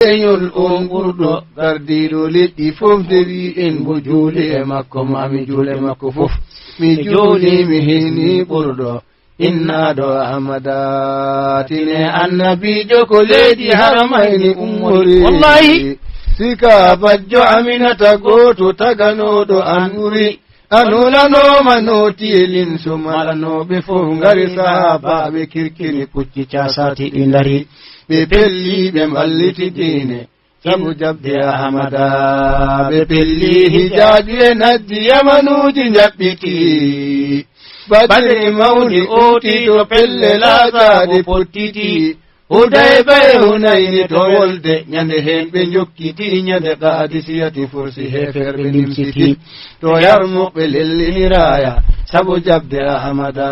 leñol on ɓurɗo gardiɗo leƴƴi fof de wi en bo juuli e makko mami juule makko fof mi juuli mi hini ɓurɗo innaɗo ahmada tine annabijo ko leydi haramayni ummori wallahi sika bajjo aminata goto taganoɗo an ɓuri anulanoma notiyelin so malanoɓe fof ngari sahabaɓe kirkiri pucci casati ɗi dari ɓe pelli ɓe mballiti diine sabu jabde ahmada ɓe pelli hijaji e naddi yamanuji jaɓɓiti badri mawni oti to pelle laatade pottiti Hudayba e Hunayni to wolde nyande hen ɓe jokkiti nyande Qadisiyati fursi heferɓe limsiti to yarmuɓe lellini raya sabu jabde ahmada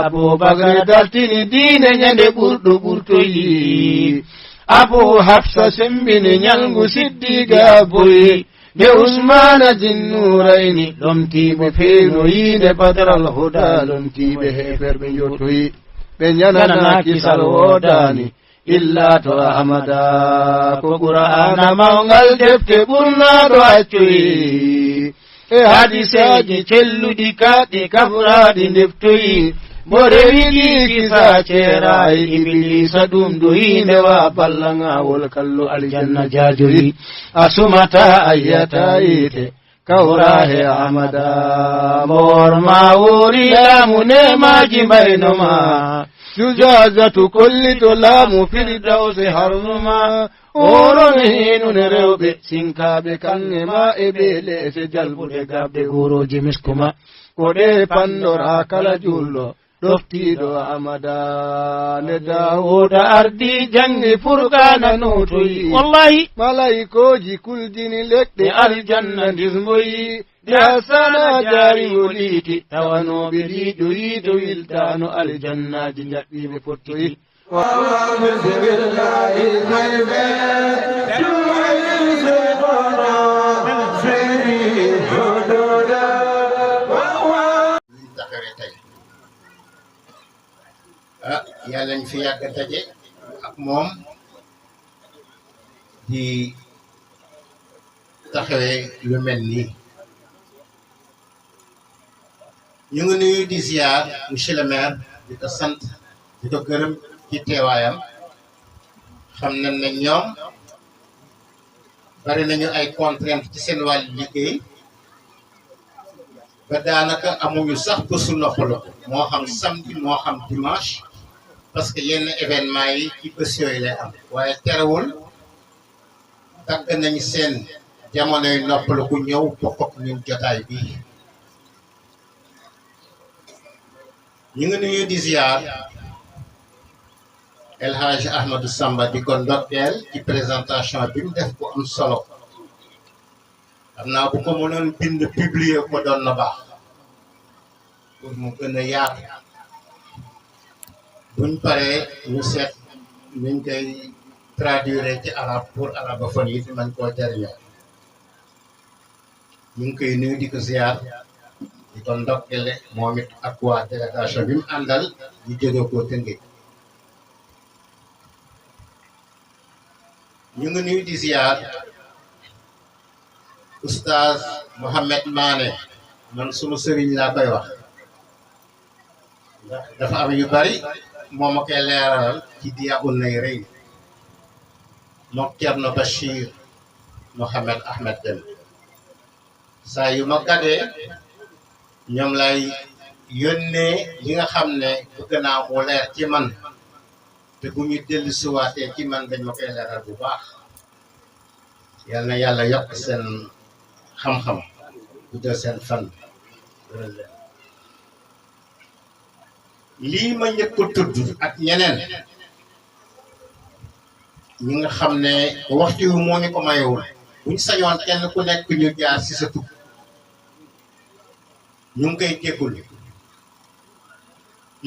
Abubakar dartini diine nyande ɓurɗo ɓurtoyi Abu Hafsa sembini nyalgu siddiga boyi de Usmana Zinnurayni lomtiɓe feenoyinde Badral Huda lomtiɓe heferɓe jottoyi ɓe nyananaki sal wodani illa to ahmada ko qur'ana mawngal defte ɓurnaɗo accoyi e hadisaji celluɗi kaɗɗi kafraɗi deftoyi bore wiɗi kisa ceerayi iblisa ɗum ɗo hinde wa ballangawol kallo aljanna jajori asumata ayyata yite kawrahe ahmada mor ma wuri laamu nemaji mbaynoma jujazatu kollito laamu firdawse harnuma oron hinune rewɓe sinkaɓe kange ma e ɓe leese jalbude gabde goroji miskuma koɗe pandora kala julɗo ɗoftiɗo ahmada nde Dawuda ardi jangi furqana notoyi wallahi malaikoji kuldini leɗɗe aljanna dismoyi de hasana jari woliti tawanoɓe liɗoyi to wiltano aljannaji jaɓɓiɓe pottoyi yàlla ñu fi yàgg daje ak moom di taxawee lu mel nii ñu ngi nuyu di ziar monsieur le maire di ko sant di ko gërëm ci teewaayam xam nañ ne ñoom bari nañu ay contraintes ci seen wàllu liggéey ba daanaka amuñu sax bésu noppalu moo xam samedi moo xam dimanche parce que yenn événement yi ci bés yooyu lay am waaye terewul dagg nañu seen jamonoy noppalu ku ñëw bokk ak ñun jotaay bi ñu ngi nuyu di ziar El Hadj Ahmadou Samba di ko ndokkeel ci présentation bi mu def bu am solo xam naa bu ko mënoon bind publier ko doon na baax pour mu gën a yaatu buñ paree ñu seet nuñ koy traduire ci arab pour arabophone yi fi man koo jariñoo ñu ngi koy nuyu di ko ziar di ko ndokkele moom it ak waa délégation bi mu àndal ñu jóge ko Tëngéej ñu ngi nuyu di ziar oustaz Mohamed Mané man sunu sëriñ laa koy wax dafa am yu bari moo ma koy leeralal ci Diyaa'un Nayrayn mook Thierno Bachir Mohamed Ahmed Deme saa yu ma gadee ñoom lay yónnee li nga xam ne bëgg naa mu leer ci man te bu ñu dellu siwaatee ci man dañ ma koy leeral bu baax yal na yàlla yokk seen xam-xam guddal seen fan lii ma njëkk a tudd ak ñeneen ñi nga xam ne waxtu wi moo ñu ko mayewul buñ sañoon kenn ku nekk ñu jaar ci sa tur ñu ngi koy jéggul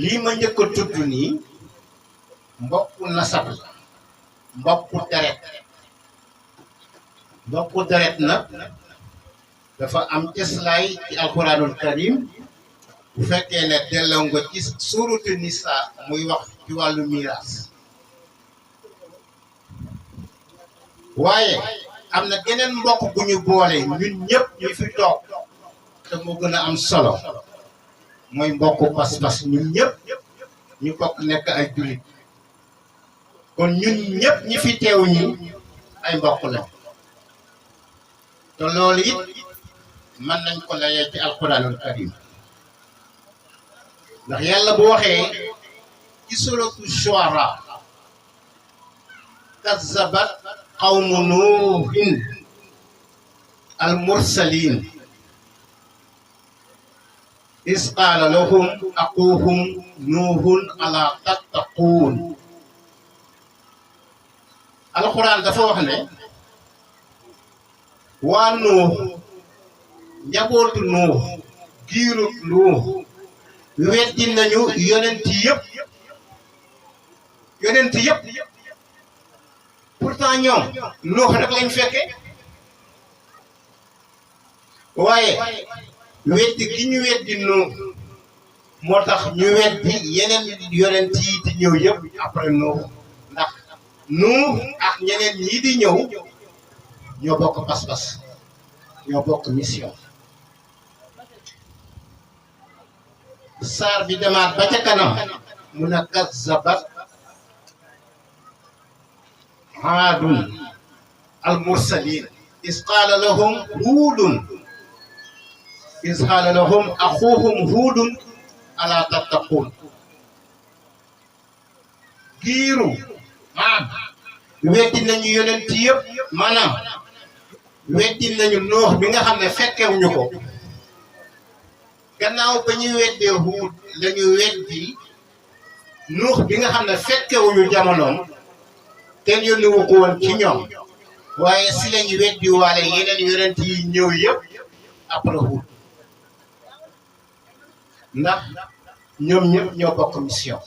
lii ma njëkk a tudd nii mbokku nasab la mbokku deret nag dafa am cëslaay ci alquranul karim bu fekkee ne delloo nga ci suuratu Nisaa muy wax ci wàllu miraas waaye am na geneen mbokk bu ñu boole ñun ñëpp ñu fi toog te moo gën a am solo mooy mbokku pas-pas ñun ñëpp ñu bokk nekk ay jullit kon ñun ñëpp ñi fi teew ñi ay mbokk la te loolu it mën nañ ko layee ci alquranul karim ndax yàlla bu waxee ci suratu shuara kazzabat qawmu nuuhin al mursalin is qaala lahum aquuhum nuuhun ala tattaquun alquran dafa wax ne waa nuux njabootu nuux giiru nuux weddi nañu yonent yëpp pourtant ñoom nuux rek lañ fekke waaye weddi gi ñu weddi nuux moo tax ñu weddi yeneen yonent yi di ñëw yëpp après nuux ndax nuux ak ñeneen ñii di ñëw ñoo bokk pas-pas ñoo bokk mission saar bi demaat ba ca kanam mu ne kazzabat aadun al mursalin is qaala lahum huudun axuuhum huudun ala tattaquun giiru weddi nañu yonent yëpp maanaam weddi nañu noox bi nga xam ne fekkewuñu ko gannaaw ba ñu weddee Huud la ñu weddi Nuux bi nga xam ne fekkewuñu jamonoom kenn yónniwu ko woon ci ñoom waaye si lañu weddi waale yeneen yonent yi ñëw yëpp après Huud ndax ñoom ñëpp ñoo bokk mission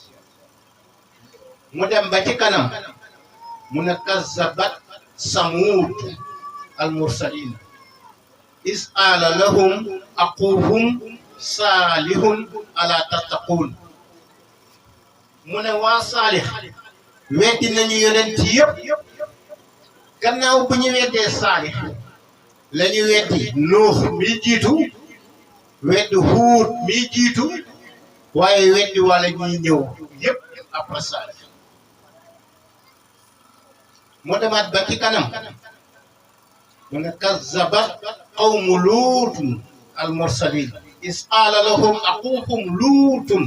mu dem ba ci kanam mu ne kazzabat Samuud al mursalin is qaala lahum aquuhum saalihun ala tattaquun mu ne waa saalix weddi nañu yonent yëpp gannaaw bu ñu weddee saalix la ñu weddi nuux mi jiitu weddi huud mi jiitu waaye weddi wala ñuy ñëw yëpp après saalix mu demaat ba ci kanam mu ne kazzabat qawmu luutun al mursalin is qaala lahum aquuhum luutun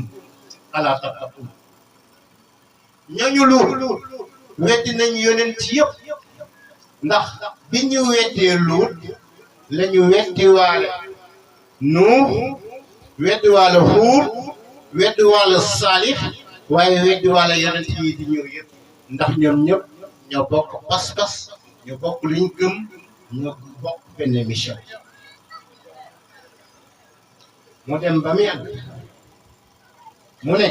ala tattaquun ñooñu luut weddi nañu yonent yëpp ndax bi ñu weddee luut la ñu weddi waale nuux weddi waale huud weddi waale saalix waaye weddi waale yonent yi di ñëw yëpp ndax ñoom ñëpp ñoo bokk pas-pas ñoo bokk liñ gëm ñoo bokk benn mission mu dem ba mu yàgg mu ne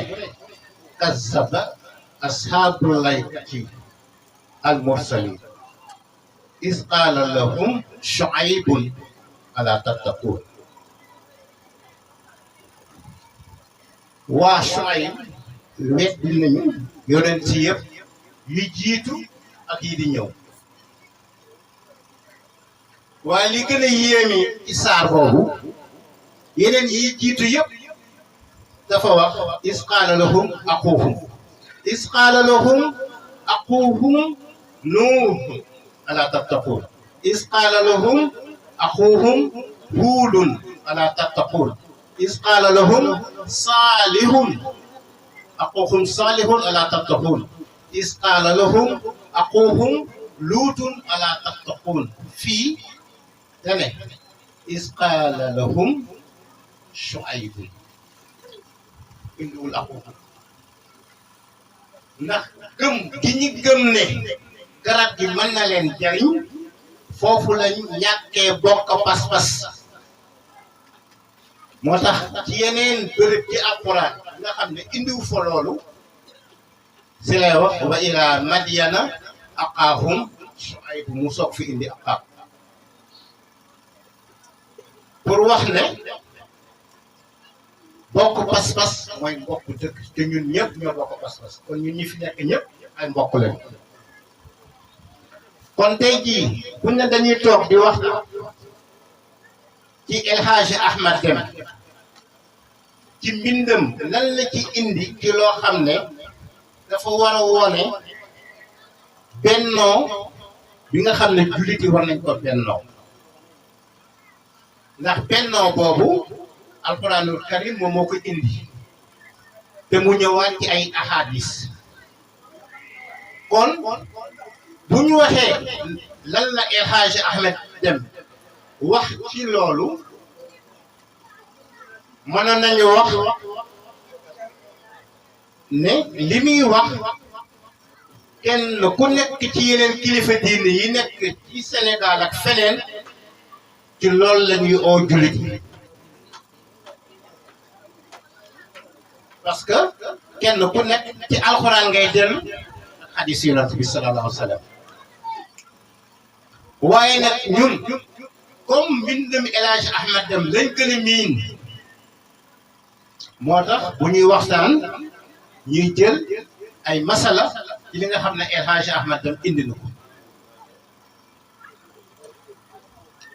kazzaba ashaabul aykati al mursalin is qaala lahum shuaybun ala tattaquun waa Shuayb weddi nañu yonent ci yëpp yu jiitu ak yi di ñëw waaye li gën a yéemi ci saar boobu yeneen yi jiitu yëpp dafa wax is qaala lahum nuuh ala tattaquun is qaala lahum axuuhum huudun ala tattaquun is qaala lahum axuuhum saalihun ala tattaquun is qaala lahum axuuhum luutun ala tattaquun fii dane is qaala lahum Shuaybun indiwul axuuhum ndax gëm gi ñu gëm ne garab gi mën na leen jariñ foofu lañ ñàkkee bokk pas-pas moo tax ci yeneen bërëb ci alquran nga xam ne indiw fa loolu si lay wax wa ilaa madyana aqaahum Shuayb mu soog fi indi aqaab pour wax ne bokk pas-pas mooy mbokk dëkk te ñun ñëpp ñoo bokk pas-pas kon ñun ñi fi nekk ñëpp ay mbokk lañ kon tey jii buñ ne dañuy toog di wax ci El Hadji Ahmed Deme ci mbindam lan la ci indi ci loo xam ne dafa war a woone bennoo bi nga xam ne jullit yi war nañ ko bennoo ndax bennoo boobu alquranul karim moom moo ko indi te mu ñëwaat ci ay ahadis kon bu ñu waxee lan la El Hadji Ahmed Deme wax ci loolu mënoon nañu wax ne li muy wax kenn ku nekk ci yeneen kilifa diine yi nekk ci Sénégal ak feneen ci loolu la ñuy oo jullit parce que kenn ku nekk ci alxuraan ngay dellu ak xadiis Yonent bi sallallahu alayhi wa sallam waaye nag ñun comme mbindam El Hadji Ahmed Deme lañ gën a miin moo tax bu ñuy waxtaan ñuy jël ay masala ci li nga xam ne El Hadji Ahmed Deme indi na ko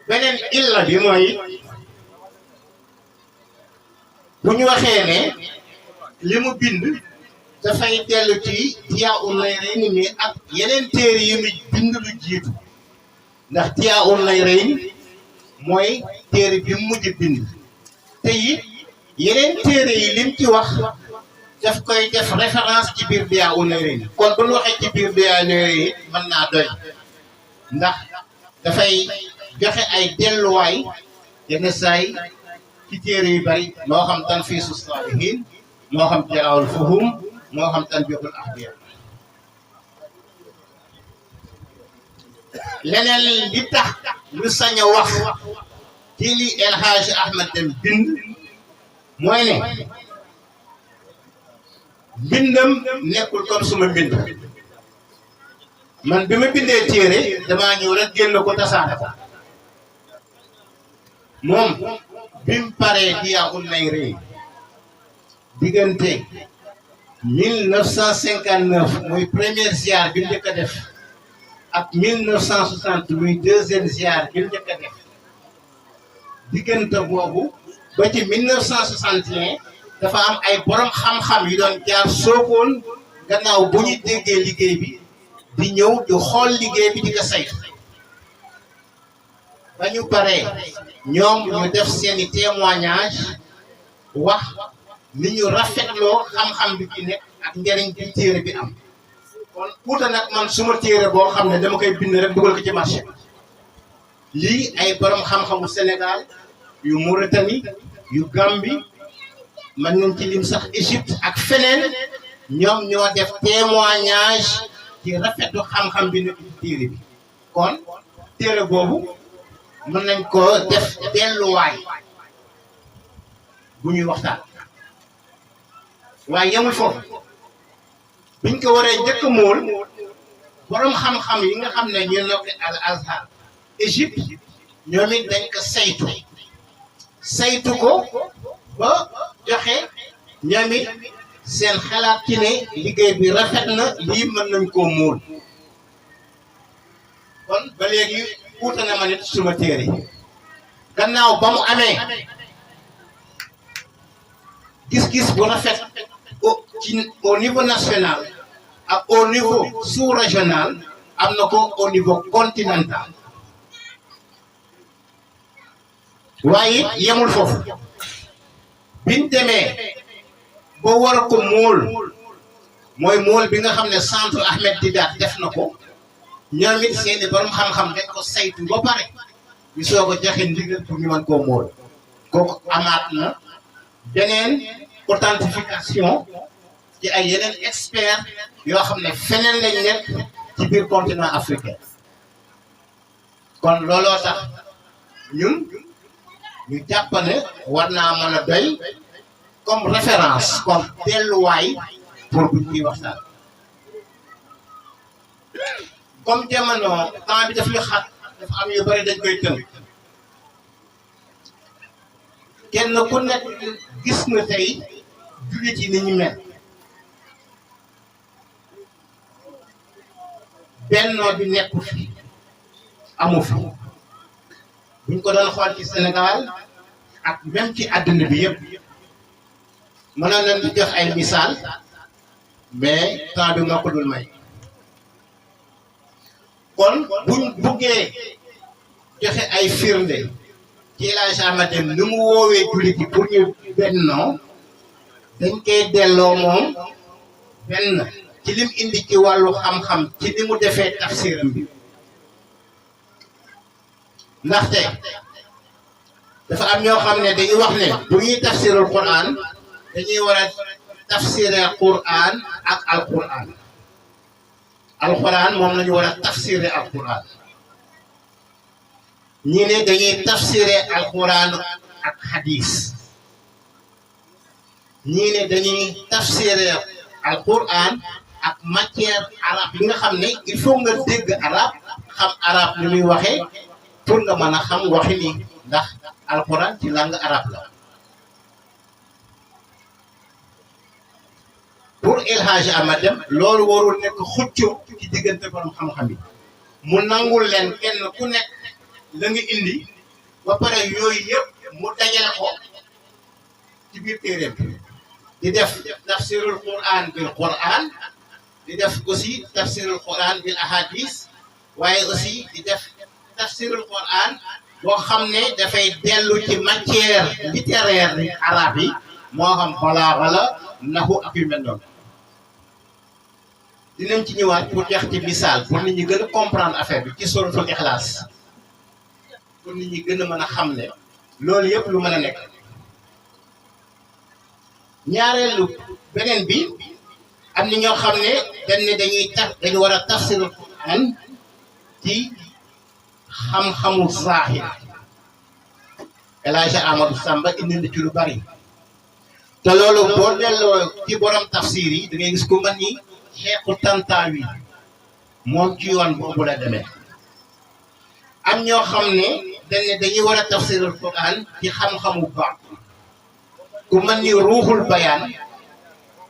beneen illa bi mooy bu ñu waxee ne li mu bind dafay dellu ci Diyaa'ul Nayrayni mi ak yeneen téere yi mu bind lu jiitu ndax Diyaa'ul Nayrayni mooy téere bi mu mujj bind te it yeneen téere yi lim ci wax daf koy def référence ci biir Diyaa'ul Nayrayni kon bu ñu waxee ci biir Diyaa'ul Nayrayni mën naa doy ndax dafay joxe ay delluwaay yenn saay ci téere yu bari moo xam Tanfiisu Saalihiin moo xam Jalaa'ul Fuhuum moo xam Tanbiihul Ahdiyaar leneen li tax lu sañ a wax ci li El Hadji Ahmed Deme bind mooy ne mbindam nekkul comme suma mbind man bi ma bindee téere damaa ñëw rek génn ko tasaare ko moom bi mu paree Diyaa'ul Nayrayni diggante 1959 muy première ziar bi mu njëkk a def ak 1960 muy deuxième ziar bi mu njëkk a def diggante boobu ba ci 1961 dafa am ay borom xam-xam yu doon jaar Sokone gannaaw bu ñu déggee liggéey bi di ñëw di xool liggéey bi di ko saytu ba ñu paree ñoom ñu def seeni témoignage wax ni ñu rafetloo xam-xam bi ci nekk ak njëriñ bi téere bi am kon uute nag man suma téere boo xam ne dama koy bind rek dugal ko ci marché lii ay borom xam-xamu Sénégal yu Mauritanie yu Gambie mën nañ ci lim sax Égypte ak feneen ñoom ñoo def témoignage ci rafetu xam-xam bi nekk ci téere bi kon téere boobu mën nañ ko def delluwaay bu ñuy waxtaan waaye yemul foofu biñ ko waree njëkk a móol borom xam-xam yi nga xam ne ñu nekk Al Azhar Égypte ñoom it dañ ko saytu ko ba joxe ñoom it seen xalaat ci ne liggéey bi rafet na lii mën nañ koo móol kon ba léegi uute na ma nit suma téere gannaaw ba mu amee gis-gis bu rafet au niveau national ak au niveau sous-régional am na ko au niveau continental waaye it yemul foofu biñ demee ba war ko móol mooy móol bi nga xam ne centre Ahmed Didat def na ko ñoom it seeni borom xam-xam dañ ko saytu ba pare ñu soog a joxe ndigal pour ñu mën koo móol kooku amaat na beneen authentification ci ay yeneen expert yoo xam ne feneen lañ nekk ci biir continent africain kon looloo tax ñun ñu jàpp ne war naa mën a doy comme référence comme delluwaay pour buñ ciy waxtaan comme jamono temps bi daf ñu xat dafa am yu bari dañ koy tënk kenn ku nekk gis na tey jullit yi ni ñu mel bennoo bi nekku fi amu fi buñ ko doon xool ci Sénégal ak même ci àddina bi yëpp mënoon nañ di jox ay misaal mais temps bi moo ko dul may kon buñ buggee joxe ay firnde ci El Hadj Ahmed Deme ni mu woowee jullit yi pour ñu bennoo dañ koy delloo moom benn ci lim indi ci wàllu xam-xam ci ni mu defee tafsiram bi ndaxte dafa am ñoo xam ne dañuy wax ne bu ñuy tafsirul Quran dañuy war a tafsiré Quran ak alquran alquran moom la ñu war a tafsiré alquran ñi ne dañuy tafsiré alquran ak hadis ñi ne dañuy tafsiré alquran ak matière arabe yi nga xam ne il faut nga dégg arabe xam arabe ni muy waxee pour nga mën a xam waxi ni ndax alquran ci langue arabe la pour El Hadj Ahmed Deme loolu warul nekk xuccoo ci diggante borom xam-xam yi mu nangul leen kenn ku nekk la nga indi ba pare yooyu yëpp mu dajale ko ci biir téeréem di def tafsirul Quran bil Quran di def aussi tafsirul Quran bil ahadis waaye aussi di def tafsirul Quran boo xam ne dafay dellu ci matière littéraire yi arabe yi moo xam balaaxa la naxu ak yu mel noonu dinañ ci ñëwaat pour jox ci misaal pour nit ñi gën a comprendre affaire bi ci suratul Ikhlas pour nit ñi gën a mën a xam ne loolu yëpp lu mën a nekk ñaareelu beneen bi am na ñoo xam ne dañ ne dañu war a tafsirul Quran ci xam-xamu zahir El Hadj Amadou Samba indi na ci lu bari te loolu boo delloo ci borom tafsir yi da ngay gis ku mel ni Cheikhu Tantawi moom ci yoon boobu la demee am ñoo xam ne dañuy war a tafsirul Quran ci xam-xamu baax ku mel ni ruuxul bayaan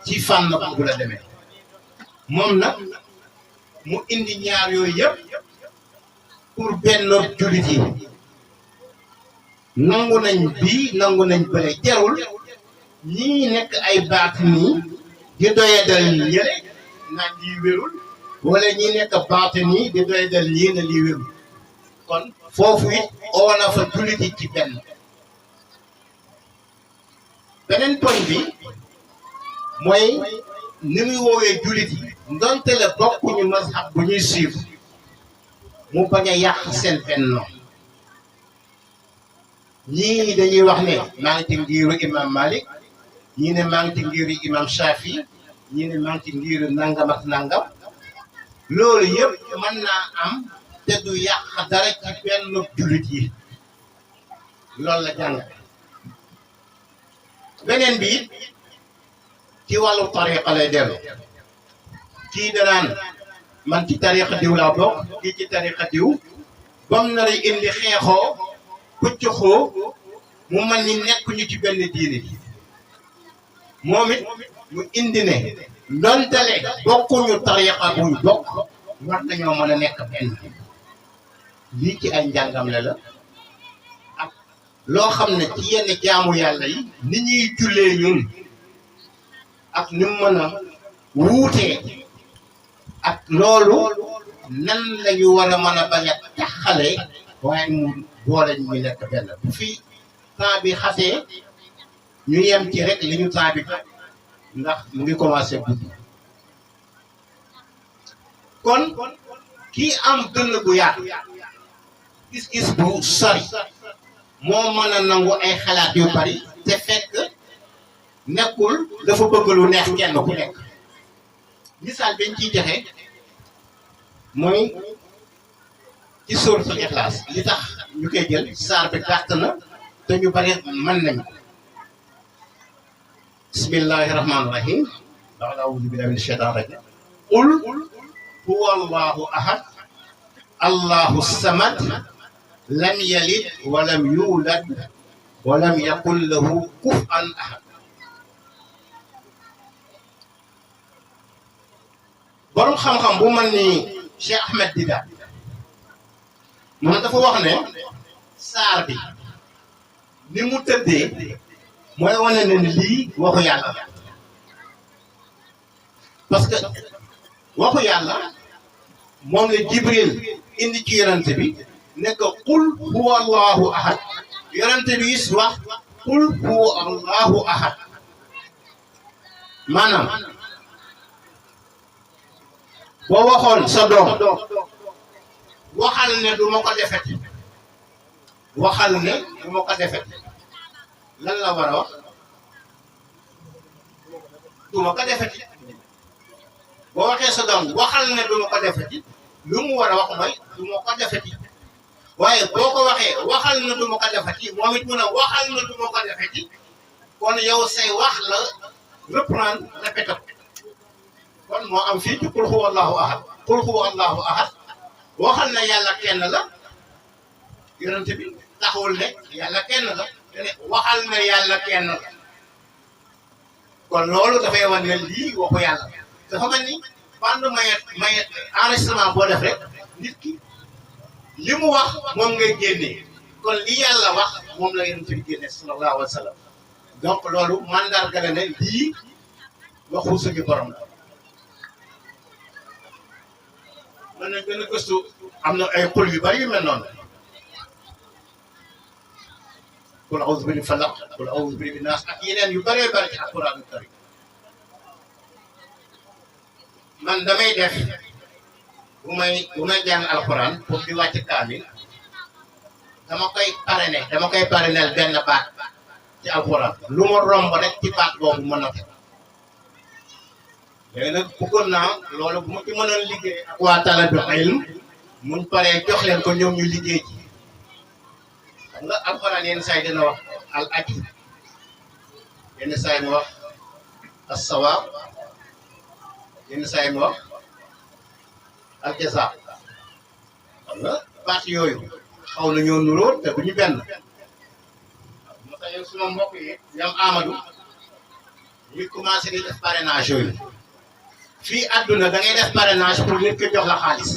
ci fànn boobu la demee moom nag mu indi ñaar yooyu yëpp pour benn jullit yi nangu nañ bii nangu nañ bële jarul ñii nekk ay baat nii di doyadal ñële naan lii wérul wala ñi nekk baat nii di doyadal ñii na lii wérul kon foofu it oo na fa jullit yi ci beneen poñ bi mooy ni muy woowee jullit yi ndonte la bokkuñu mazhab bu ñuy suivre mu bañ a yàq seen bennoo ñii dañuy wax ne maa ngi ci ngiru imam Malik ñii ne maa ngi ci ngiru imam Shafi ñii ne maa ngi ci ngiru nangam ak nangam loolu yëpp mën naa am te du yàq dara ci benn jullit yi loolu la jàng beneen bi it ci wàllu tariqa lay dellu kii danaan man ci tariqa diw laa bokk kii ci tariqa diw bam nar a indi xeexoo puccuxoo mu mel ni nekkuñu ci benn diine bi moom it mu indi ne ndontale bokkuñu tariqa buñ bokk war nañoo mën a nekk benn lii ci ay njàngamle la ak loo xam ne ci yenn jaamu yàlla yi ni ñuy jullee ñun ak ni mu mën a wuutee ak loolu nan lañu war a mën a bañ a taxale waaye mu boole ñu nekk benn bu fi temps bi xasee ñu yem ci rek li ñu temps bi ndax mu ngi commencé guddi kon kii am dënn bu yaatu gis-gis bu sori moo mën a nangu ay xalaat yu bari te fekk nekkul dafa bëgg lu neex kenn ku nekk misaal biñ ciy joxe mooy ci suuratul Ixlaas li tax ñu koy jël saar bi gàtt na te ñu bari mën nañu bismillahi rahmaani rahim ba'da a'uuzu billahi mina shaytaani rajiim qul huwa allahu ahad allahu samad lam yalid wa lam yulad wa lam yakul lahu kufuwan ahad borom xam-xam bu mel ni Cheikh Ahmed Dida moom dafa wax ne saar bi ni mu tëddee mooy wane ne lii waxu yàlla la parce que waxu yàlla moom la Jibril indi ci yonent bi ne ko qul huwa allahu ahad yonent bi is wax qul huwa allahu ahad maanaam boo waxoon sa doom waxal ne du ma ko defeti waxal ne du ma ko defeti lan la war a wax du ma ko defeti boo waxee sa doom waxal ne du ma ko defeti lu mu war a wax mooy du ma ko defeti waaye boo ko waxee waxal ne du ma ko defeti moom it mu ne waxal ne du ma ko defeti kon yow say wax la reprendre répété ko kon moo am fii ci qul huwa allahu ahad qul huwa allahu ahad waxal na yàlla kenn la yonent bi taxawul ne yàlla kenn la te ne waxal na yàlla kenn la kon loolu dafay wan ne lii waxu yàlla dafa mel ni bande maye enregistrement boo def rek nit ki li mu wax moom ngay génnee kon li yàlla wax moom la yonent bi génne sallallahu alayhi wa sallam donc loolu mandarga la ne lii waxu suñu borom la mën nañ gën a gëstu am na ay xul yu bari yu mel noonu qul a'uuzu bi falaq qul a'uuzu bi naas ak yeneen yu bëree bëri ci alquran karim man damay def bu may jàng alquran pour di wàcc kaamil dama koy parrainel benn baat ci alquran lu ma romb rek ci baat boobu mën na ko léegi nag bëggoon naa loolu bu ma ci mënoon liggéey ak waa Talabul Ilm muñ paree jox leen ko ñoom ñu liggéey ci xam nga alxuraan yenn saa yi dina wax al ajr yenn saa yi mu wax as-sawaab yenn saa yi mu wax al jazaa xam nga baat yooyu xaw na ñoo nuróo te bu ñu benn moo tax yow suma mbokk yi ñoom Amadou ñu commencé di def parrainage yooyu fii àdduna da ngay def parrainage pour nit ki jox la xaalis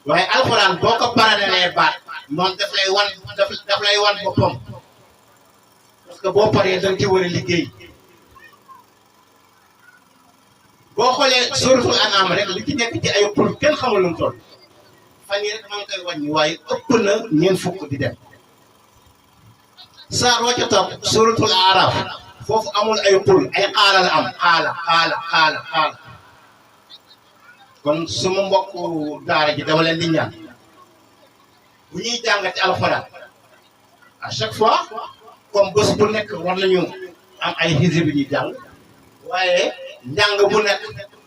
waaye alxuraan boo ko parrainé baat moom daf lay wan boppam parce que boo paree da nga ci war a liggéey boo xoolee suratul an'am rek li ci nekk ci ay pour kenn xamul lu mu toll fan yii rek maa ngi koy wàññi waaye ëpp na ñeent fukk di dem saa roo ca topp suratul araf foofu amul ay xul ay xaala la am xaala kon suma mbokku daara ji dama leen di ñaan bu ñuy jàngati alxuraan à chaque fois comme bés bu nekk war nañu am ay xisib yi ñuy jàng waaye njàng bu nekk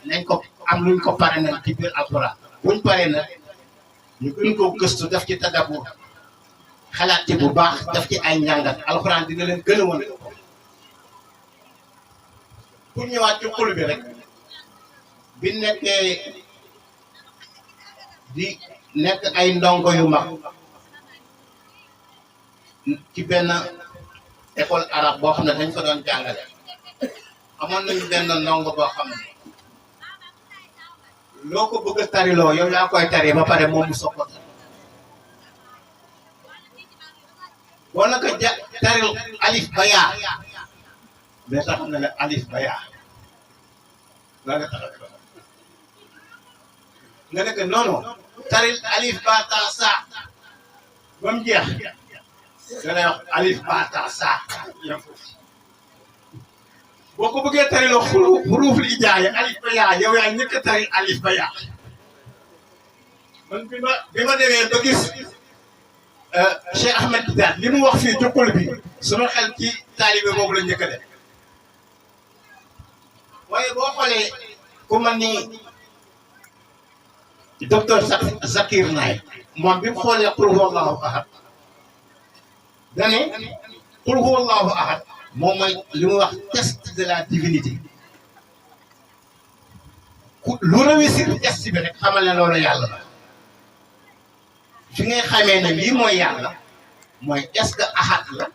nañ ko am luñ ko pare nag ci biir alxuraan buñ paree nag ñu gën koo gëstu def ci tadabbur xalaat ci bu baax def ci ay njàngat alxuraan dina leen gën a wan pour ñëwaat ci xul bi rek bi nekkee di nekk ay ndongo yu mag ci benn école arabe boo xam ne dañ ko doon jàngale amoon nañu benn ndongo boo xam ne loo ko bëgg a tariloo yow yaa koy tari ba pare moom mu soog ko tari boo naka taril alif ba yaa mais tax na ne alif ba yaa nga tax nga nekk non taril alif ba ta sa ba mu jeex nga lay wax alif ba ta sa boo ko bëggee tariloo xuruuful ijaaya alif ba yaa yow yaa njëkk a taril alif ba yaa man bi ma demee ba gis Cheikh Ahmed Tidiane li mu wax fii jukkul bi suma xel ci taalibe boobu la njëkk a def waaye boo xoolee ku mel ni docteur Zakir Naik moom bi mu xoolee qul huwa allahu ahad dane qul huwa allahu ahad moom mooy li mu wax test de la divinité lu réussir test bi rek xamal ne loolu yàlla la fi ngay xamee ne lii mooy yàlla mooy est-ce que ahad la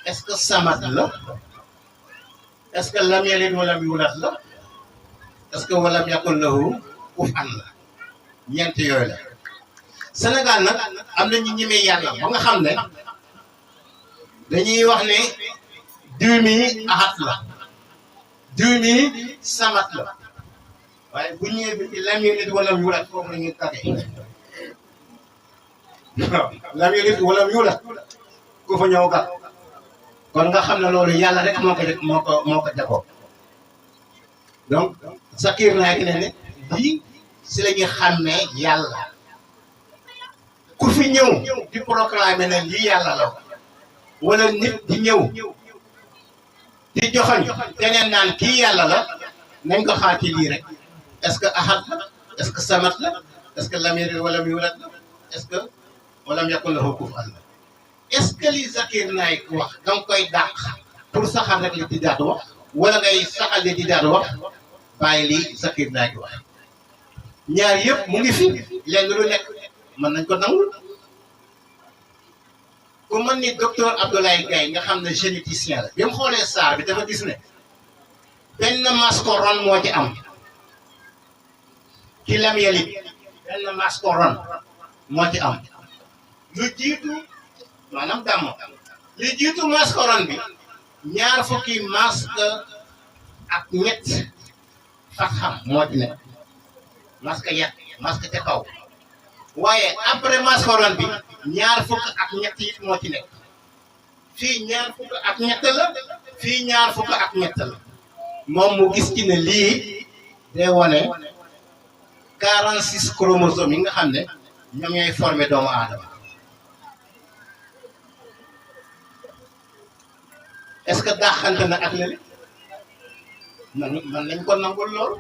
est-ce que samad la est-ce que lam yalid walam yulad la est-ce que walam yakun lahu kufuwan la ñeent yooyu la Sénégal nag am na ñu ñemee yàlla ba nga xam ne dañuy wax ne diw mi ahad la diw mi samat la waaye bu ñëwee bi ci lam yalid walam yulad foofu la ñuy tagee waaw lam yalid walam yulad ku fa ñëw gat kon nga xam ne loolu yàlla rek moo ko jagoo donc Zakir Naik ne lii si la ñuy xàmmee yàlla ku fi ñëw di proclamer ne lii yàlla la wala nit di ñëw di joxoñ keneen naan kii yàlla la nañ ko xaar ci lii rek est-ce que ahad la est-ce que samat la est-ce que lam yalid walam yulad la est-ce que walam yakun lahu kufuwan la est-ce que li Zakir Naik wax danga koy dàq pour saxal rek li di daatu wax wala ngay saxal li di daatu wax bàyyi lii Zakir Naik wax ñaar yëpp mu ngi fi lenn lu nekk mën nañ ko nangul ku mën ni docteur Abdoulaye Gaye nga xam ne généticien la bi mu xoolee saar bi dafa gis ne benn mascoron moo ci am ci lam yalid benn mascoron moo ci am lu jiitu maanaam dàmm li jiitu mascoron bi ñaar fukki masque ak ñett fat xam moo ci nekk masque yet masque ca kaw waaye après mascoron bi ñaar fukk ak ñett yi moo ci nekk fii ñaar fukk ak ñett la fii ñaar fukk ak ñett la moom mu gis ci ne lii day wone 46 chromosomes yi nga xam ne ñoom ñooy formé doomu aadama est-ce que daaxante na ak lële man nañ ko nangul loolu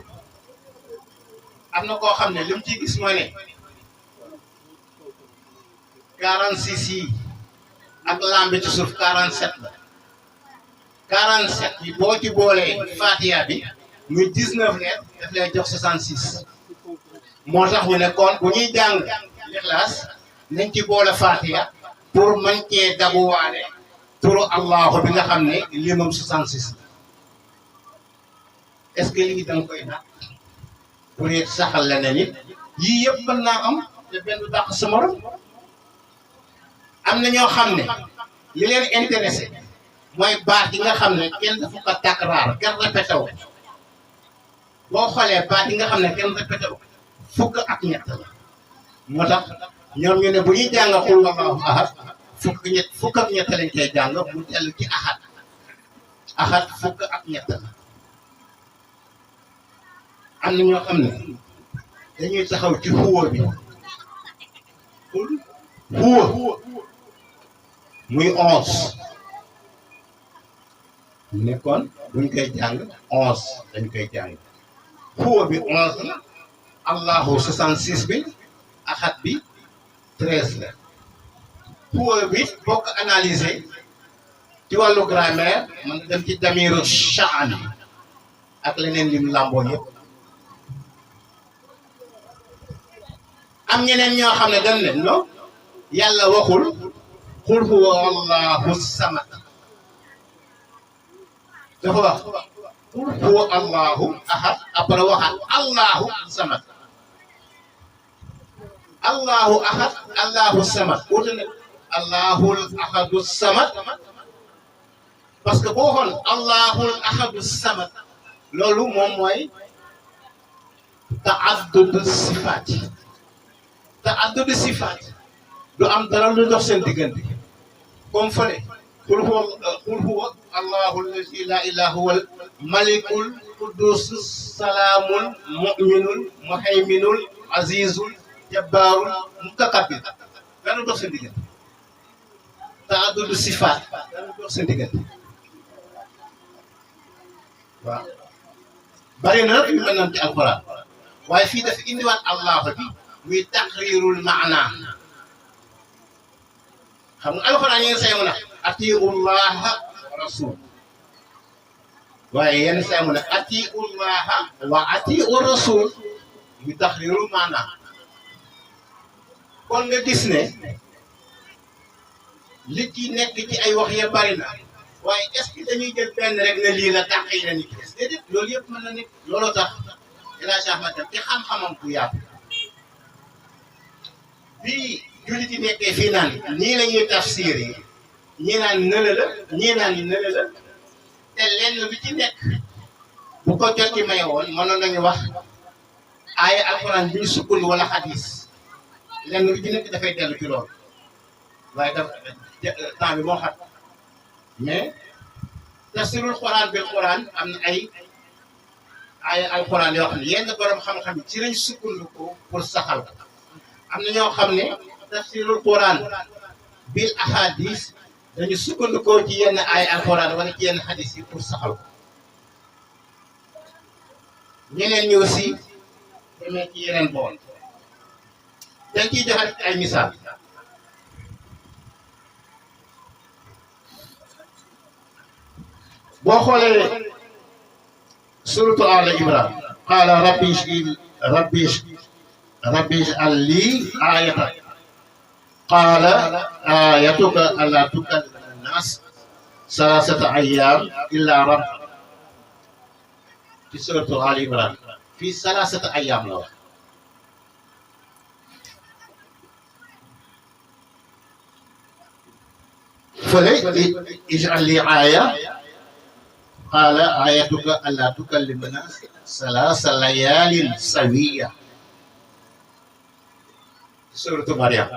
am na koo xam ne li mu ciy gis mooy ne 46 yi ak lambe ci suuf 47 la 47 yi boo ci boolee Fatiha bi muy 19 leet daf lay jox 66 moo tax ñu ne kon bu ñuy jàng Ixlaas nañ ci boole Fatiha pour mën cee dabuwaale turu Allahu bi nga xam ne limam 66 est-ce que lii da nga koy dàq pour it saxal la ne nit yii yëpp mën naa am te benn du dàq sa morom am na ñoo xam ne li leen intéressé mooy baat yi nga xam ne kenn dafa ko takraar kenn répété wu boo xoolee baat yi nga xam ne kenn répété wu fukk ak ñett la moo tax ñoom ñu ne bu ñuy jàng xul wallahu ahad fukk ak ñett lañ koy jàng mu dellu ci ahad fukk ak ñett la am na ñoo xam ne dañuy taxaw ci xuwa bi xuwa muy 11 nekkoon buñ koy jàng 11 dañ koy jàng xuwa bi 11 la allahu 66 bi ahad bi 13 la xuwa bi boo ko analysé ci wàllu grammaire mën na dem ci damiru sha'an ak leneen lim làmboo yëpp am ñeneen ñoo xam ne dañ leen non yàlla waxul qul huwa allahu samad dafa wax qul huwa allahu ahad après waxaat allahu samad allahu ahad allahu samad wuute ne allahul ahadu samad parce que boo xoon allahul ahadu samad loolu moom mooy ta'addud sifaat ta'addud sifaat du am dara lu dox seen diggante comme fële qul huwa allahu allazi la ilaha huwal malikul quddus salaamul mu'minul muhayminul azizul jabbaarul mutakabbir dara dox seen diggante ta'addud sifaat dara dox seen diggante waaw bari na nag yu mel noonu ci alquran waaye fii dafa indiwaat allahu bi muy taqrirul maana xam nga alquran yenn say mu ne atiullaha wa rasul waaye yenn say mu ne atiullaha wa atiu rasul muy taqrirul maana kon nga gis ne li ci nekk ci ay wax ya bari na waaye est-ce que dañuy jël benn rek ne lii la dàq yi na ni ki des déedéet loolu yëpp mën na nekk looloo tax El Hadj Ahmed Deme ci xam-xamam bu yaatu bii jullit yi nekkee fii naan nii la ñuy tafsir yi ñii naan nële la ñii naan nële la te lenn lu ci nekk bu ko jot ci may woon mënoon nañu wax aaya alxuraan bi ñu sukkandiku wala xadis lenn lu ci nekk dafay dellu ci loolu waaye daf temps bi moo xat mais tafsirul xuraan bil xuraan am na ay alxuraan yoo xam ne yenn borom xam-xam ci lañ sukkandiku pour saxal ko am na ñoo xam ne tafsirul xuraan bil ahadis dañu sukkandikoo ci yenn ay alxuraan wala ci yenn xadis yi pour saxal ko ñeneen ñi aussi demee ci yeneen bool dañ ciy joxe ay misaal boo xoolee suratu Al Imran qaala rabbi ij'al lii aayatan qaala aayatuka allaa tukallima an-naas salaasata ayyaam illaa rabbak ci suratu Al Imran fii salaasata ayyaam la wax fële ij'al lii aaya qaala aayatuka allaa tukallima an-naas salaasa layaalin sawiyya suratu Maryam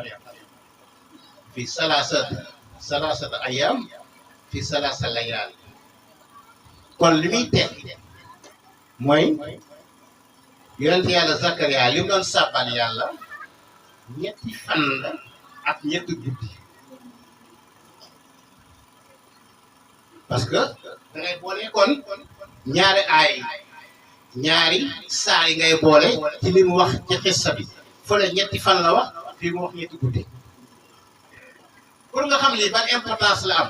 fi salaasata ayyaam fi salaasa layaal kon li muy tekki mooy yonent yàlla Zakariya li mu doon sàbbal yàlla ñetti fan la ak ñetti guddi parce que da ngay boole kon ñaari aay ñaari saa yi ngay boole ci li mu wax ci xissa bi fële ñetti fan la wax fii mu wax ñetti guddi pour nga xam lii ban importance la am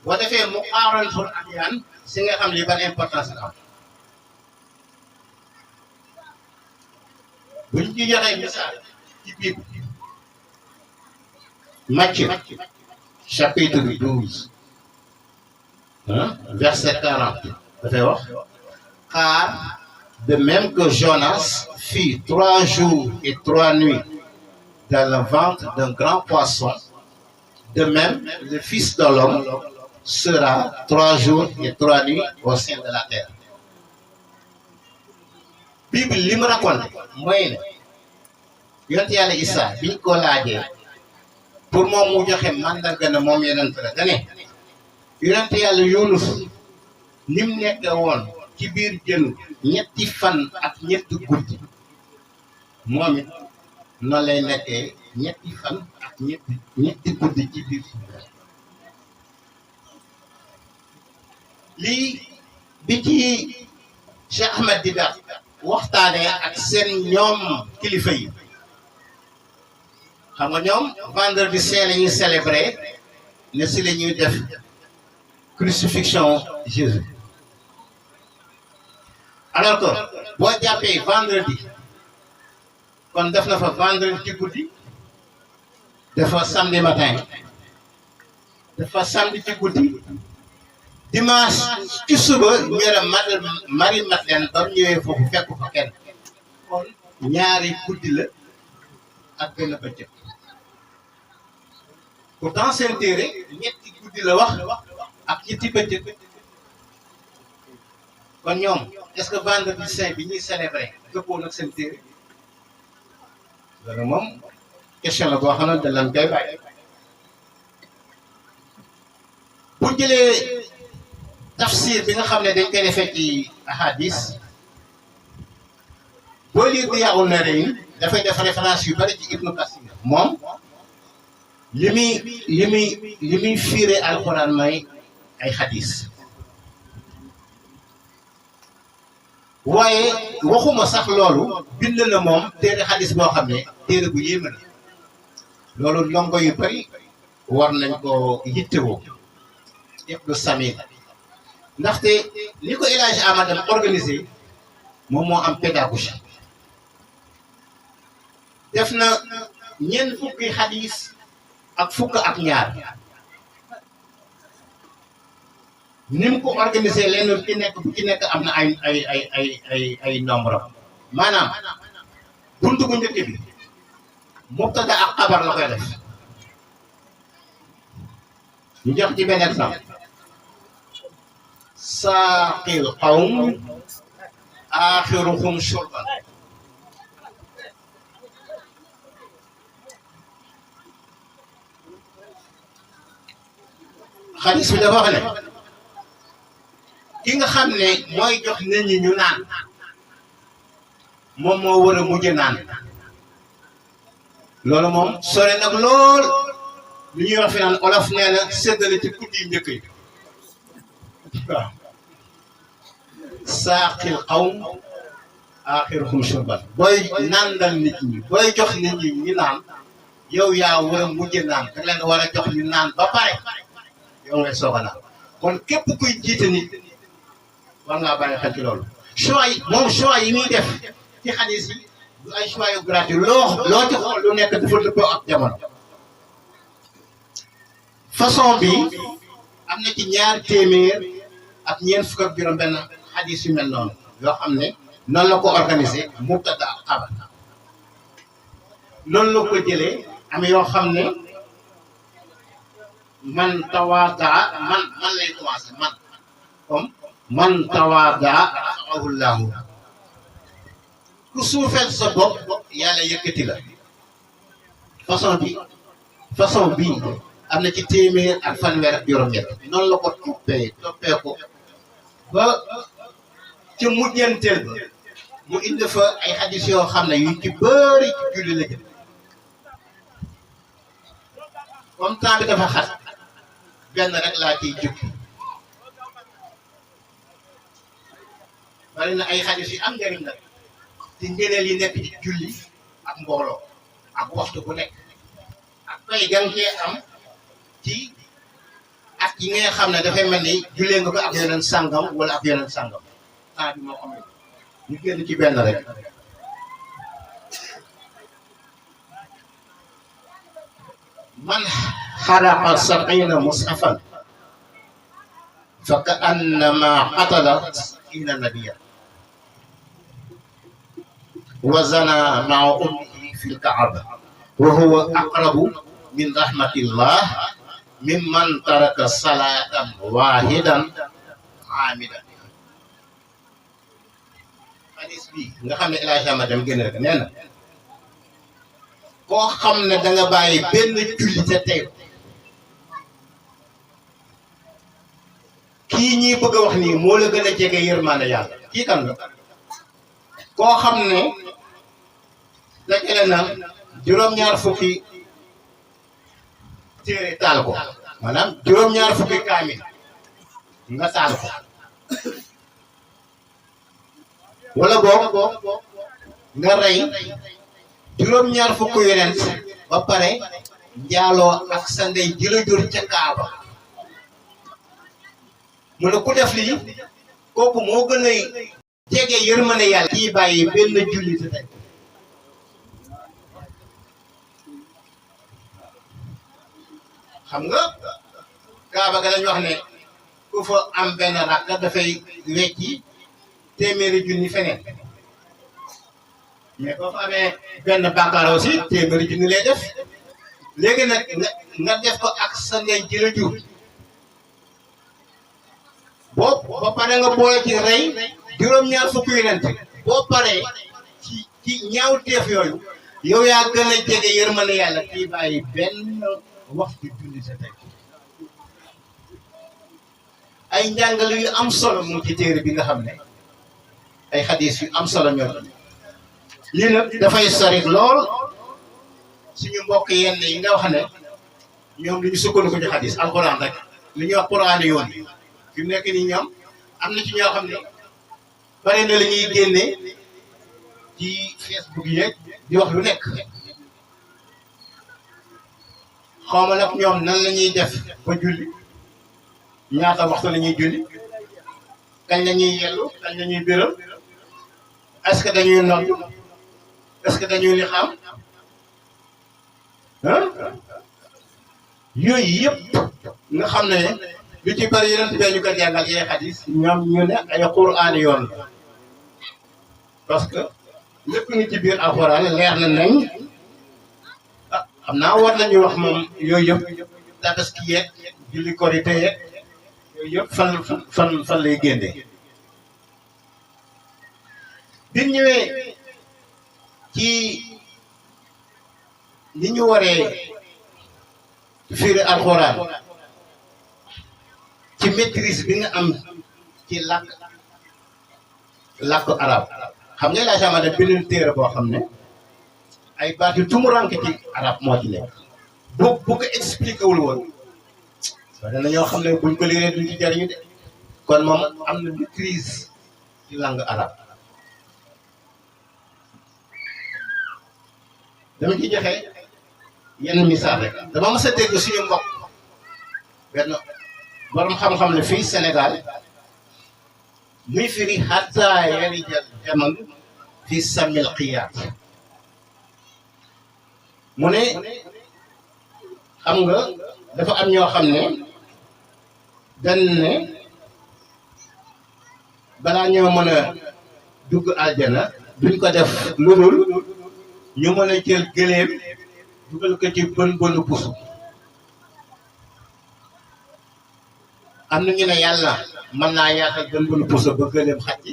boo defee mu aaroon pour ak yaan si nga xam lii ban importance la am bu ñu ci joxee misaal ci Bible Matthieu chapitre 12 verset 40 dafay wax car de même que Jonas fit 3 jours et 3 nuits dans le ventre d'un grand poisson, de même le Fils de l'homme sera 3 jours et 3 nuits au sein de la terre. Bible li mu raconté mooy ne yonent yàlla Isa biñ ko laajee pour moom mu joxe mandarga ne moom yonent la da ne yonent yàlla Yunus ni mu nekkee woon ci biir jën ñetti fan ak ñetti guddi moom it noonu lay nekkee ñetti fan ak ñetti guddi ci biir lii bi ci Cheikh Ahmed Didat waxtaanee ak seen ñoom kilifa yi xam nga ñoom vendredi saint la ñuy célébrer ne si la ñuy def crucifixion Jésus alors que boo jàppee vendredi kon def na fa vendredi ci guddi dafa samedi matin dafa samedi ci guddi dimanche ci suba ñu ne Marie Madeleine ba mu ñëwee foofu fekk fa kenn kon ñaari guddi la ak benn bëccëg pourtant seen téere ñetti guddi la wax ak ñetti bëccëg kon ñoom est-ce que vendredi saint bi ñuy célébrer dëppoo nag seen téere loolu moom question la boo xam ne dañ leen koy bàyyi bu jëlee tafsir bi nga xam ne dañ koy defee ci ahadis boo lire Diyaa'un Nariin dafay def référence yu bari ci Ibnu Kasir moom li muy fiire alxuraan may ay xadis waaye waxuma sax loolu bind na moom téere xadis boo xam ne téere bu yéeme la loolu ndongo yu bari war nañ ko yittewoo Ibnu Samir ndaxte ni ko El Hadj Amadou organisé moom moo am pédagogie def na ñeent fukki xadis ak fukk ak ñaar ni mu ko organisé leen bu ci nekk am na ay nombre maanaam buntu bu njëkk bi mubtada ak xabar la koy def ñu jox ci benn exemple saaqil qawm aaxiruhum shurban xadis bi dafa wax ne ki nga xam ne mooy jox nit ñi ñu naan moom moo war a mujj naan loolu moom sore nag lool li ñuy wax fi naan olof nee na séddale ci kudd yu njëkk yi waaw saaqil qawm aaxiruhum shurban booy nandal nit ñi booy jox nit ñi ñu naan yow yaa war a mujj naan da leen war a jox ñu naan ba pare yow ngay soog a naan kon képp kuy jiite nit war ngaa bàyyi xel ci loolu choix yi moom choix yi muy def ci xadis yi du ay choix yu gratuit loo ci xool lu nekk dafa dëppoo ak jamono façon bi am na ci ñaar téeméer ak ñeent fukk ak juróom benn xadis yu mel noonu yoo xam ne noonu la ko organisé mubtada ak xabar noonu la ko jëlee am yoo xam ne man tawaadaa man lay commencé man comme man tawaadaa rafa'ahu llaahu ku suufeel sa bopp yàlla yëkkati la façon bi am na ci téeméer ak fanweer ak juróom-ñett noonu la ko toppee ko ba ca mujjanteel ba mu indi fa ay xadis yoo xam ne yu ci bëri ci julli la jëm comme temps bi dafa xat benn rek laa ciy jukki bari na ay xadis yu am njëriñ la ci ngëneel yi nekk ci julli ak mbooloo ak waxtu bu nekk ak pay gànkee am ci ak yi nga xam ne dafay mel ni jullee nga ko ak yeneen sàngam wala ak yeneen sàngam temps bi moo xam ne ñu génn ci benn rek man xaraqa sab'ina mushafan fa ka annama qatala ina nabiyya wa zana ma'a ummihi fi l-ka'ba wa huwa aqrabu min rahmatillah mimman taraka salatan wahidan amidan hadis bi nga xam ne El Hadj Ahmad Deme génn rek nee na koo xam ne da nga bàyyi benn julli te tey kii ñuy bëgg a wax nii moo la gën a jege yërmande yàlla kii kan la koo xam ne dajale na juróom-ñaar fukki téere taal ko maanaam juróom-ñaar fukki kaamil nga taal ko wala boog nga rey juróom-ñaar fukki yonent ba pare njaaloo ak sa ndey ji la jur ca Kaaba mu ne ku def lii kooku moo gën a jege yërmande yàlla kii bàyyi benn julli te tey xam nga Kaaba ga lañ wax ne ku fa am benn rakka dafay wecci téeméeri junni feneen mais boo fa amee benn bàkkaar aussi téeméeri junni lay def léegi nag nga def ko ak sa ndey ji la jur boo ba pare nga boole ci rey juróom-ñaar fukki yonent boo paree ci ñaawteef yooyu yow yaa gën a jege yërmande yàlla kii bàyyi benn waxtu julli sa tey ay njàngale yu am solo mu ci téere bi nga xam ne ay xadis yu am solo ñoo lii nag dafay sori lool suñu mbokk yenn yi nga wax ne ñoom lu ñu sukkandiku ci xadis alquran rek li ñuy wax quran yoon fi mu nekk nii ñoom am na ci ñoo xam ne bari na la ñuy génne ci Facebook yeeg di wax lu nekk xawma nag ñoom nan la ñuy def ba julli ñaata waxtu la ñuy julli kañ la ñuy yellu kañ la ñuy béral est-ce que dañuy nodd est-ce que dañuy li xam yooyu yëpp nga xam ne lu ci bari yeneen bee ñu ko jàngal yee xadis ñoom ñu ne ay quraan yoon la parce que lépp ngi ci biir alxuraan leer na nañ ah xam naa war nañu wax moom yooyu yëpp tabaski yeeg julli korite yeeg yooyu yëpp fan lay génne bi ñëwee ci ni ñu waree firi alxuraan ci maîtrise bi nga am ci làkk arab xam nga laa jamane beneen téere boo xam ne ay baat yu tumuranke ci arab moo ci nekk bu ko expliqué wul woon soo dana ñoo xam ne buñ ko liggéey duñ ci jariñu de kon moom am na maîtrise ci langue arabe dama ci joxe yenn misaal rek dama mës a dégg suñu mbokk benn borom xam-xam ne fii Sénégal muy firi hatta yalijal jamal fi samil xiyaat mu ne xam nga dafa am ñoo xam ne dañ ne balaa ñoo mën a dugg aljana duñ ko def lu dul ñu mën a jël gëléem dugal ko ci bënu pusu am na ñu ne yàlla mën naa yaatal bënu puso ba gëléem xaj ci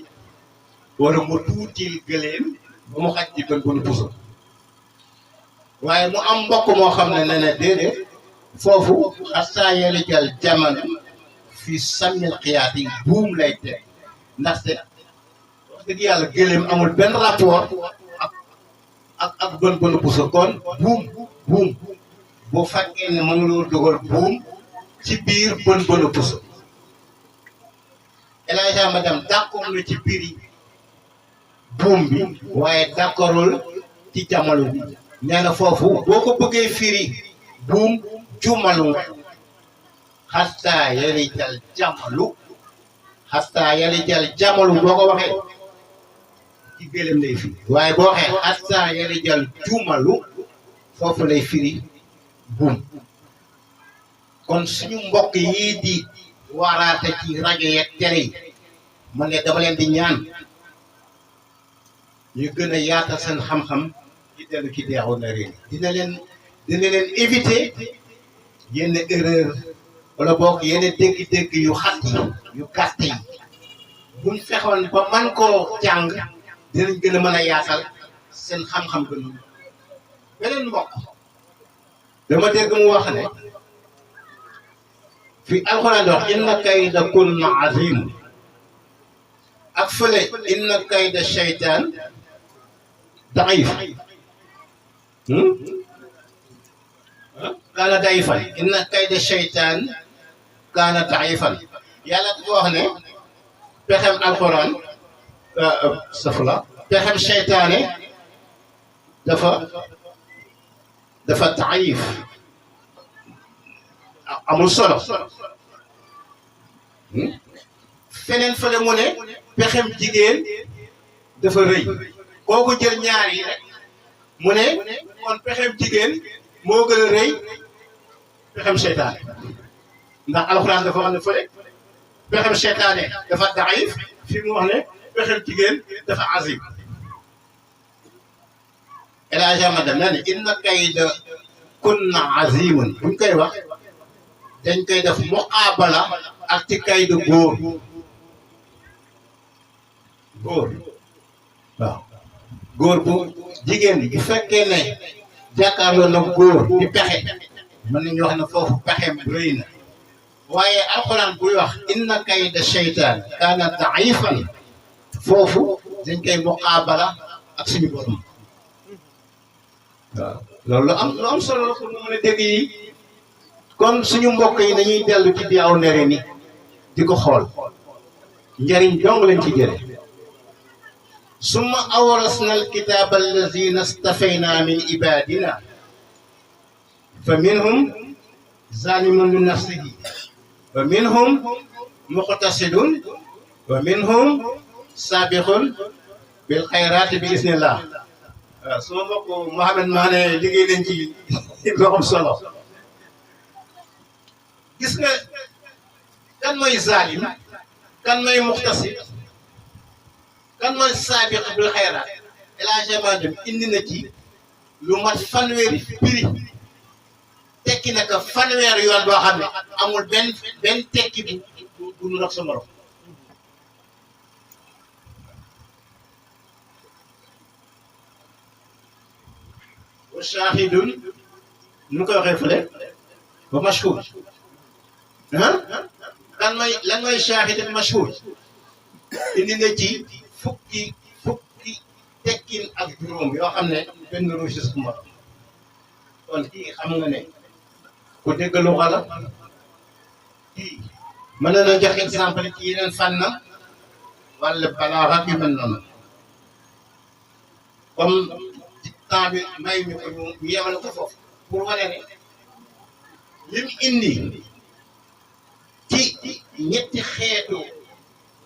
wala mu tuutil gëléem ba mu xaj ci bënu puso waaye mu am mbokk moo xam ne ne déedéet foofu xasaa yalijal jamal fi samil xiyaat yi buum lay teg ndaxte wax dëgg yàlla gëléem amul benn rapport ak bënu puso kon buum boo fekkee ne mënuloo dugal buum ci biir bënu puso El Hadj Madame d'accord na ci biir buum bi waaye d'accordul ci jamalu bi nee na foofu boo ko bëggee firi buum jumalu nga xataa yalijal jamalu boo ko waxee ci gëlëm lay firi waaye boo waxee xataa yalijal jumalu foofu lay firi buum kon suñu mbokk yii di waaraate ci rajo yeeg télé yi man ne dama leen di ñaan ñu gën a yaatal seen xam-xam ci dellu ci deexu na réew dina leen éviter yenn erreur wala boog yenn dégg-dégg yu xat yi yu gàtt yi buñ fexoon ba man koo jàng dinañ gën a mën a yaatal seen xam-xam gën beneen mbokk dama dégg mu wax ne fi alxuraan wax inna kayda kunna azim ak fële inna kayda shaytaan daif kaana daifan inna kayda shaytaan kaana daifan yàlla dafa wax ne pexem alxuraan safla pexem shaytaane dafa daif amul solo feneen fële mu ne pexem jigéen dafa rëy kooku jël ñaar yi rek mu ne kon pexem jigéen moo gën a rëy pexem seytaane ndax alxuraan dafa wax ne fële pexem seytaane dafa daif fi mu wax ne pexem jigéen dafa azim El Hadj Madame nee na inna kayda kunna azimun buñ koy wax dañ koy def muqaabala ak ci kaydu góor waaw góor bu jigéen bi bu fekkee ne jàkkaarloo na góor di pexe mën nañu wax ne foofu pexem rëy na waaye alxuraan buy wax inna kayda shaytaan kaana daifan foofu dañ koy muqaabala ak suñu borom waaw loolu lu am solo la pour mu mën a dégg yi kon suñu mbokk yi dañuy dellu ci Diyaw Nereni di ko xool njëriñ dong lañ ci jële summa awrasna alkitaba allazina stafayna min ibadina fa minhum zalimun li nafsihi wa minhum muqtasidun wa minhum sabiqun bil xayrati bi isnillah waaw suma mbokk Mouhamed Mané liggéey nañ ci lu am solo gis nga kan mooy zalim kan mooy muxtasid kan mooy saabiq bil xayraat El Hadj Madem indi na ci lu mat fanweeri firi tekki na ko fanweeri yoon boo xam ne amul benn tekki bu nu rek sa morom wa shahidun nu koy waxee fële ba mashhur lan mooy shahid ak mashhur indi na ci fukki tekkin ak juróom yoo xam ne benn registre morom kon kii xam nga ne ku dégg lu xala kii mën na jox exemple ci yeneen fànnam wala balaaxa yu mel noonu comme temps bi may mi ko ñu yemale ko foofu pour wane ne lim indi ci ñetti xeetu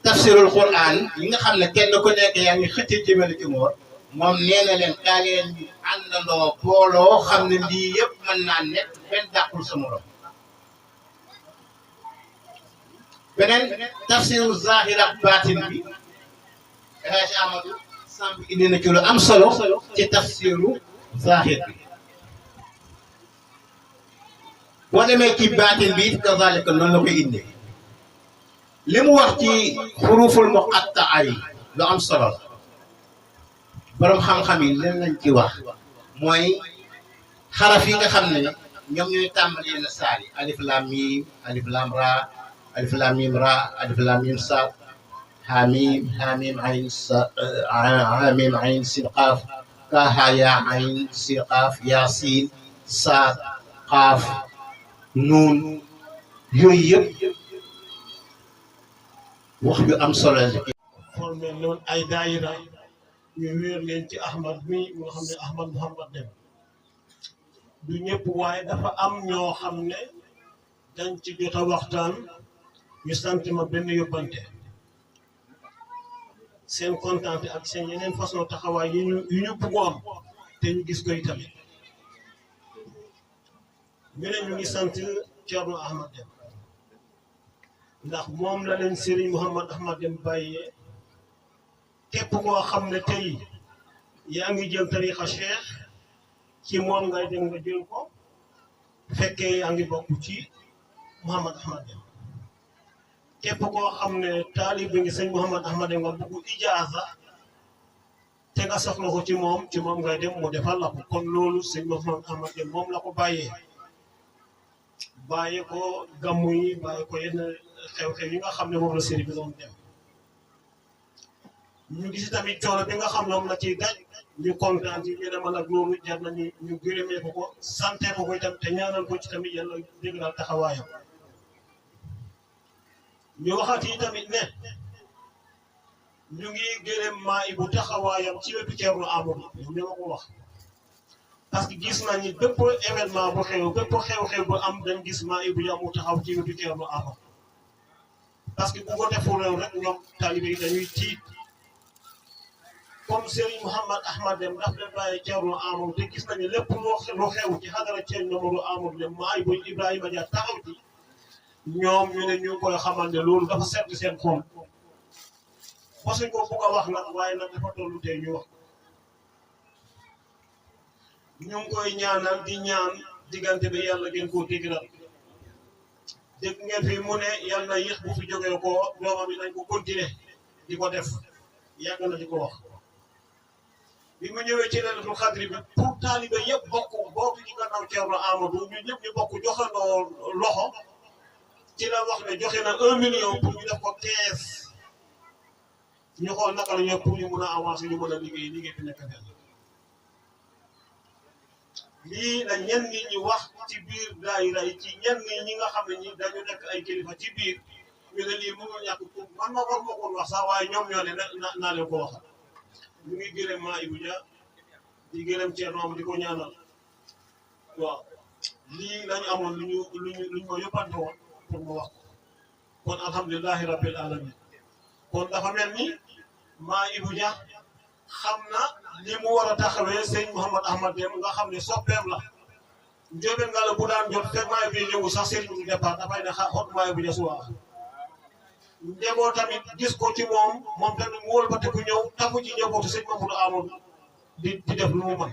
tafsirul Qur'an yi nga xam ne kenn ku nekk yaa ngi xëcc jëmale ci moom nee na leen kaa leen ñu àndandoo booloo xam ne lii yëpp mën naa nekk benn dàqul sa morom beneen tafsiru zahir ak baatin bi El Hadj Amadou Samb indi na ci lu am solo ci tafsiru zahir bi boo demee ci baatin bi kazalika noonu la koy indi li mu wax ci xuruful muqatta'a yi lu am solo la borom xam-xam yi leen lañ ci wax mooy xaraf yi nga xam ne ñoom ñooy tàmbali yenn saar yi alif lam mim alif lam ra alif lam mim ra alif lam mim sad hamim hamim ayn hamim ayn sin qaaf kaaha ya ayn sin qaaf yasin sad qaaf nuun yooyu yëpp wax yu am solo la formé noonu ay daayira ñu wéer leen ci Ahmad mi nga xam ne Ahmad Mouhamad Deme du ñëpp waaye dafa am ñoo xam ne dañ ci jot a waxtaan ñu sant ma benn yóbbante seen kontaan ak seen yeneen façon taxawaay yu ñu bëggoon te ñu gis ko itamit ñu ne ñu ngi sant Thierno Ahmad Deme ndax moom la leen Serigne Mouhamad Ahmad Deme bàyyee képp koo xam ne tey yaa ngi jël tarixa cheikh ci moom ngay dem nga jël ko fekkee yaa ngi bokk ci Mouhamad Ahmad Deme képp koo xam ne taalib bi ngi sëñ Mouhamad Ahmad Deme nga bugg ijaaza te nga soxla ko ci moom ngay dem mu defal la ko kon loolu sëñ Mouhamad Ahmad Deme moom la ko bàyyee ko gàmmu yi bàyyi ko yenn xew-xew yi nga xam ne moom la sëriñ bi doon dem ñu gis tamit coono bi nga xam ne moom la ciy daj ñu kontaan ci ñu demal ak loolu jar nañu ñu gërëmee ko sante ko itam te ñaanal ko ci tamit yàlla déggal taxawaayam ñu waxaat yi tamit ne ñu ngi gërëm maa ibu taxawaayam ci wetu Thierno Amadou ñoom ñoo ma ko wax parce que gis nañu bépp événement bu xew bépp xew-xew bu am dañ gis maa ibu ja mu taxaw ci wetu Thierno Amadou parce que bu ko deful rek ñoom taalibe yi dañuy tiit comme Serigne Mouhamad Ahmad Deme daf leen bàyyi Thierno Amadou te gis nañu lépp lu xew ci xadara Thierno Amadou Deme maa ibu Ibrahima Dia taxaw ci ñoom ñu ne ñu koy xamal ne loolu dafa sedd seen xol mosuñ ko bugg a wax nag waaye nag dafa tollu tey ñu wax ñu ngi koy ñaanal di ñaan diggante bi yàlla gën koo déggal dégg ngeen fi mu ne yàlla na yéex bu fi jógee ko doomam yi nañ ko continuer di ko def yàgg na di ko wax bi mu ñëwee ci Laylatul Qadr bi pour taalibe yëpp bokk ci gannaaw Thierno Amadou ñu ñëpp ñu bokk joxandoo loxo ci la wax ne joxe na 1 million pour ñu def ko 15 ñu xool naka la ñëw pour ñu mën a avancer ñu mën a liggéey bi nekk fenn lii la ñenn ñi wax ci biir daayira yi ci ñenn ñi nga xam ne ñi dañu nekk ay kilifa ci biir ñu ne lii mënul ñàkk man ma war ma ko wax sax waaye ñoom ñoo ne naa leen ko waxal ñu ngi gërëm maa Ibou Dia di gërëm Thierno am di ko ñaanal waaw lii lañu amoon luñ ma yóbbante woon pour mu wax ko kon alhamdulilahi rabbil alamin kon dafa mel ni maa Ibou Dia xam na li mu war a taxawee sëñ Mouhamad Ahmad Deme nga xam ne soppeem la njóobeen nga la bu daan jot fekk maa bi ñëwu sax sëriñ bi départ dafay ne xot maa Ibou Dia suwaa njaboo tamit gis ko ci moom tamit mu wëlbati ku ñëw tafu ci njabootu sëñ Mamadou Amadou di def lu mu mën